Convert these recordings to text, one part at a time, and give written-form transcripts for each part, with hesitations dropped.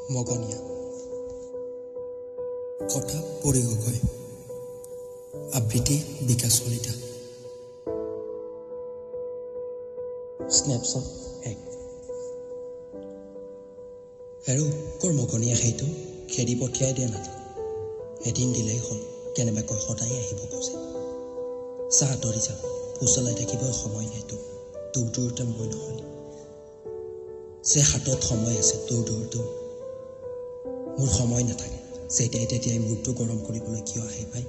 মগনীয়া কথা পৰি গগৈ, আবৃত্তি বিকাশ কলিতা। স্নেপশ্বট 1। হেৰৌ, ক'ৰ মগনীয়া সেইটো? খেদি পঠিয়াই দে না তাক। এদিন দিলেই হ'ল, কেনেবাকৈ সদায় আহিব খোজে। চা, আঁতৰি যা, ফুচলাই থাকিব সময় নাই তোৰ। দূৰ দূৰতে মই নহয় যে হাতত সময় আছে, দূৰ দূৰতো মোৰ সময় নাথাকে। যেতিয়াই তেতিয়াই মূৰটো গৰম কৰিবলৈ কিয় আহে ভাই?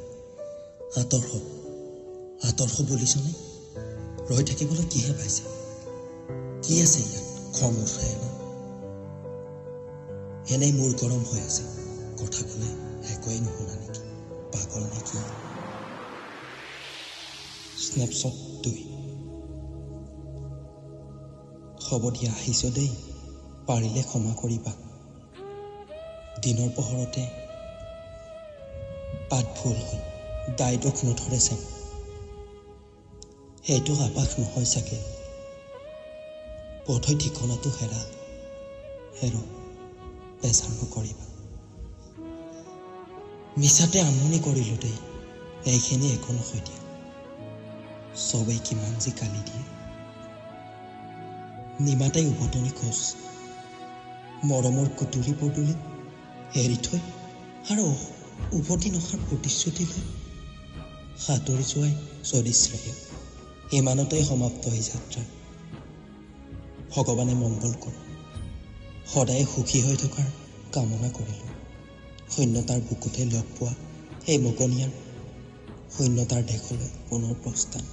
আঁতৰ হ, আঁতৰ হ বুলিছনে? ৰৈ থাকিবলৈ কিহে পাইছে? কি আছে ইয়াত? খং উঠাই না, এনেই মূৰ গৰম হৈ আছে। কথা ক'লে একোৱেই নুশুনা নেকি? পাগল নেকি? স্নেপশ্বট 2। হ'ব দিয়া, আহিছ দেই, পাৰিলে ক্ষমা কৰিবা। দিনৰ পোহৰতে পাত ভুল হ'ল, দায় দোষ নধৰে চাগে। সেইটো আভাস নহয় চাগে, বোধহয় ঠিকনাটো হেৰাল। হেৰ, বেজাৰ নকৰিবা, মিছাতে আমনি কৰিলোঁ দেই। এইখিনি একো নহয় দিয়া, চবেই কিমান যে গালি দিয়ে। নিমাতেই উভতনি খোজ, মৰমৰ কুটুৰি পদূলিত এৰি থৈ আৰু উভতি নহাৰ প্ৰতিশ্ৰুতি লৈ সাঁতুৰি যোৱাই যদি শ্ৰেয়। ইমানতেই সমাপ্ত এই যাত্ৰা। ভগৱানে মংগল কৰক, সদায় সুখী হৈ থকাৰ কামনা কৰিলোঁ। শূন্যতাৰ বুকুতে লগ পোৱা সেই মগনীয়াৰ শূন্যতাৰ দেশলৈ পুনৰ প্ৰস্থান।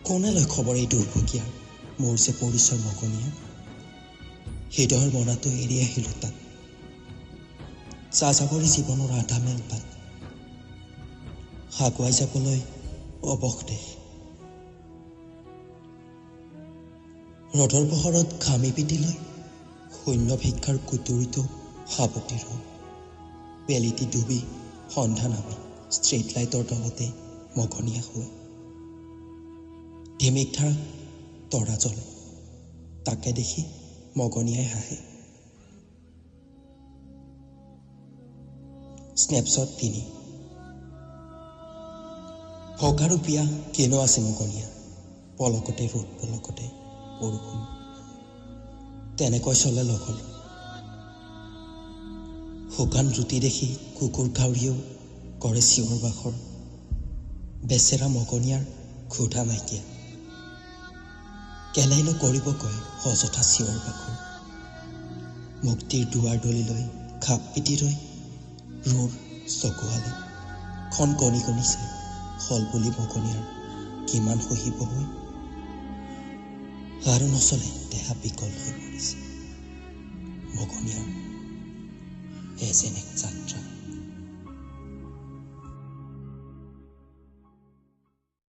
কোনে লয় খবৰ এই দুৰ্ভগীয়াৰ? মোৰ যে পৰিচয় মগনীয়া, হৃদয়ৰ মনাটো এৰি আহিলোঁ তাত। যাযাবৰী জীৱনৰ আধা মেল বাট আগুৱাই যাবলৈ অৱশ দেশ। ৰ'দৰ পোহৰত ঘামি পিটি লৈ শূন্য ভিক্ষাৰ কুটুৰিটো সাৱটি ৰওঁ। বেলিটি ডুবি সন্ধ্যা নামি ষ্ট্ৰীট লাইটৰ তলতে মগনীয়া শুৱে। ধিমিক ধাৰা তৰা জ্বলে, তাকে দেখি মগনীয়াই হাঁহে। স্নেপশ্বট 3। ভগা ৰূপীয়া কিনো আছে মগনীয়া, পলকতে ৰ'দ পলকতে বৰষুণ, তেনেকৈ চলে লগল। শুকান ৰুটি দেখি কুকুৰ কাউৰীয়েও কৰে চিঞৰ বাখৰ। বেচেৰা মগনীয়াৰ ক্ষুধা নাইকিয়া, কেলেইনো কৰিব কয় অযথা চিঞৰ বাখৰ। মুক্তিৰ দুৱাৰ দলিলৈ খাপ পিটি ৰৈ ৰোৰ চকুহালে খন কণি কণি চাই হল বুলি মগনীয়াৰ কিমান সহিব হৈ আৰু নচলে, দেহা বিকল হৈ পৰিছে মগনীয়াৰ। এ যেন এক যাত্ৰা।